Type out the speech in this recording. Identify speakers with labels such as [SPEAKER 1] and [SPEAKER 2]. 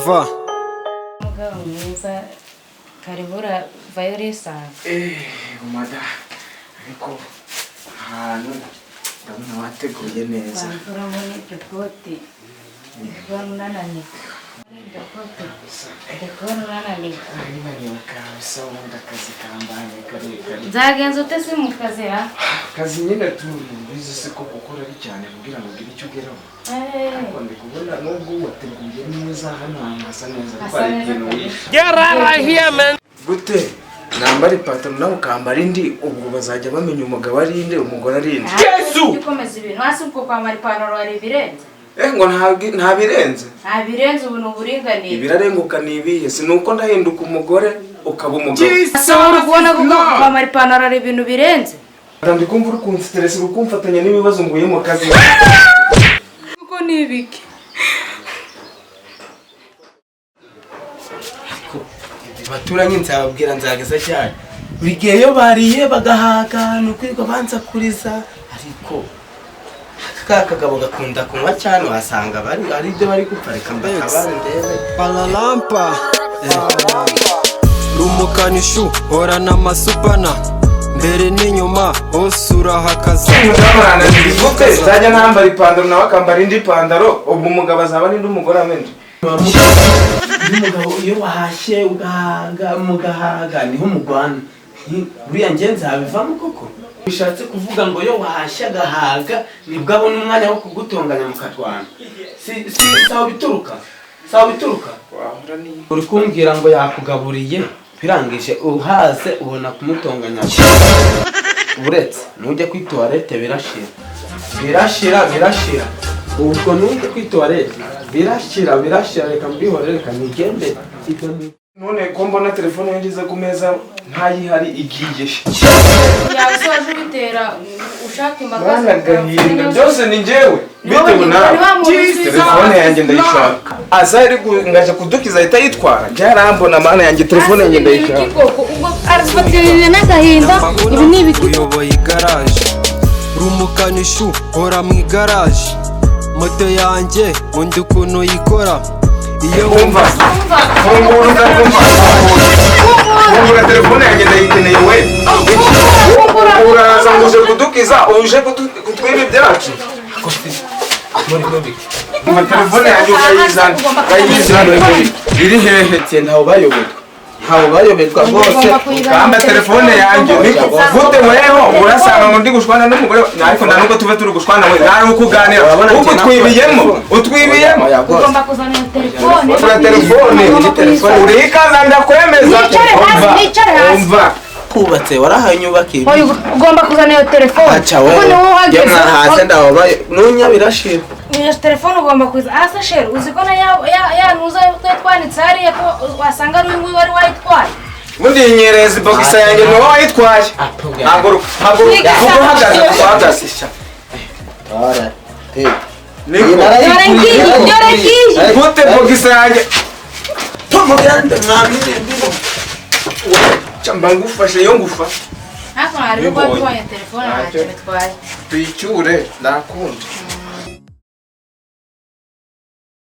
[SPEAKER 1] Ça va?
[SPEAKER 2] Mugabo mwiza, karibura vayo, urisanga.
[SPEAKER 3] Mada, ariko ahantu ndabona wateguye neza.
[SPEAKER 2] Banza urabona iryo koti, ndikubona unananiwe. Iryo kote, ndikubona unananiwe.
[SPEAKER 3] Naniwe kabisa, ubundi akazi kambanye karekare.
[SPEAKER 2] Nzagenza ute se mu kazi ha?
[SPEAKER 3] Akazi nyine tubizi se ko gukora ari cyane kugira ngo ugire icyo ugeraho. Ariko ndi kubona nubwo wateguye neza, hano hantu hasa neza, ariko
[SPEAKER 2] Hasa
[SPEAKER 3] hari
[SPEAKER 2] neza
[SPEAKER 3] ikintu
[SPEAKER 2] kabisa.
[SPEAKER 3] wishe.
[SPEAKER 1] Get out of here, man.
[SPEAKER 3] Gute nambara ipantaro nawe ukambara indi? Ubwo bazajya bamenya umugabo ari inde, umugore ari inde?
[SPEAKER 1] Yesu!
[SPEAKER 2] Ujye ukomeza ibintu hasi, ubwo kwambara ipantaro hari ibirenze?
[SPEAKER 3] Ngo nta birenze.
[SPEAKER 2] Nta birenze, ubu ni uburinganire.
[SPEAKER 3] Ibirarenguka ni ibihe? Si nuko ndahinduka umugore ukaba umugabo?
[SPEAKER 2] Ese uri kubona ko kwambara ipantaro hari ibintu birenze?
[SPEAKER 3] Ndi kumva uri kunstressa, uri kumfatanya n'ibibazo nguye mu kazi.
[SPEAKER 2] Kuko ni ibiki?
[SPEAKER 4] Abaturanyi nzababwira nzageza cyane. Buri gihe iyo bariye bagahaga ni ukwirirwa bansakuriza, ariko aka kagabo gakunda kunywa cyane, wasanga bari ari ibyo bari gupfa. Reka mbatabare ndebe.
[SPEAKER 1] Palalampa rumukanishu horana amasupana mbere n'inyuma hose urahakaza.
[SPEAKER 3] Gute nzajya nambara ipantaro nawe akambara indi pantaro? Ubwo umugabo azaba n'indi, umugore amenje?
[SPEAKER 4] N'umugabo iyo wahashye ugahaga mugahaga niho mugwana. Buriya njye nzabivamo koko. Bishatse kuvuga ngo iyo wahashye agahaga nibwo abona umwanya wo kugutonganya mukatwana. Si sawa bituruka, sawa bituruka.
[SPEAKER 3] Wahora ni
[SPEAKER 4] Uri kumbwira ngo yakugaburiye birangije uhaze ubona kumutonganya. Uretse nujya kuri toilette birashira, birashira, birashira. Ubwo nujya kuri toilette birashira, birashira. Reka mbihore, reka nigende. Ibyo ni
[SPEAKER 3] None ko mbona telefone yanjye ku meza ntayihari, igiye?
[SPEAKER 2] Yawe se waje ubitera ushaka impaka?
[SPEAKER 3] Mwana, agahinda byose ni njyewe bitewe nawe. Telefone yanjye ndayishaka, aza ari ngaje kudukiza ahita yitwara, byarambona. Mana yanjye, telefone yanjye ndayishaka.
[SPEAKER 2] Ubwo arafatiriye n'agahinda, ibi ni ibiki?
[SPEAKER 1] Uyoboye igaraje, rumukanishu hora mu igaraje, moto yanjye undi ukuntu yikora iyo.
[SPEAKER 3] Umva, fungura, udakumva, fungura telefone yanjye, ndayikeneye. We uraza ngo uje kudukiza, uje kutwiba ibyacu.
[SPEAKER 4] Muri mubiki?
[SPEAKER 3] Umva, telefone yanjye ukayizana, ukayizana, iri hehe?
[SPEAKER 4] Tse ntawe bayoberwa, ntawe bayoberwa rwose.
[SPEAKER 3] Kamba telefone yanjye niko gute? Weho urasanga ngo ndi gushwana n'umugore, ariko nta nubwo tuve turi gushwana, we nari ukuganira.
[SPEAKER 4] Urabona
[SPEAKER 3] Kuko
[SPEAKER 4] njye
[SPEAKER 3] utwibiyemo, utwibiyemo.
[SPEAKER 4] Oya, rwose.
[SPEAKER 2] Ugomba kuzana iyo telefone.
[SPEAKER 3] Ura telefone.
[SPEAKER 2] Ugomba kuyizana.
[SPEAKER 3] Urikaza ndakwemeza.
[SPEAKER 2] Nicare hasi,
[SPEAKER 3] Umva,
[SPEAKER 2] nicare hasi.
[SPEAKER 3] umva.
[SPEAKER 4] Kubatse warahaye inyubako ibi.
[SPEAKER 2] Oya, ugomba kuzana iyo telefone.
[SPEAKER 4] Aca wewe.
[SPEAKER 2] Kuko niwowe
[SPEAKER 4] Iyo
[SPEAKER 2] uhageze.
[SPEAKER 4] mwahaze ndababaye nunya birashira.
[SPEAKER 2] Iyo telefone ugomba kuza asa. Chéri, uzi ko na ya ntuza twe twanitse hariya, ko wasanga ari uyu nguyu wari wayitwaye?
[SPEAKER 3] Ubundi iyi nyerezi bogisa yanjye ni wowe wayitwaye. Haguruka, haguruka, kuko uhagaze, kuko uhagaze.
[SPEAKER 4] Ora.
[SPEAKER 3] Niko.
[SPEAKER 2] Dore ngiyi, dore ngiyi.
[SPEAKER 3] Gute bogisa yanjye?
[SPEAKER 4] Tumugende mwamire ndimo.
[SPEAKER 3] Mba ngufashe iyo ngufashe.
[SPEAKER 2] Hakuno hari ubwo
[SPEAKER 3] Bibonye.
[SPEAKER 2] tubonye telefone, ntacyo bitwaye.
[SPEAKER 3] Tuyicyure, nakunda.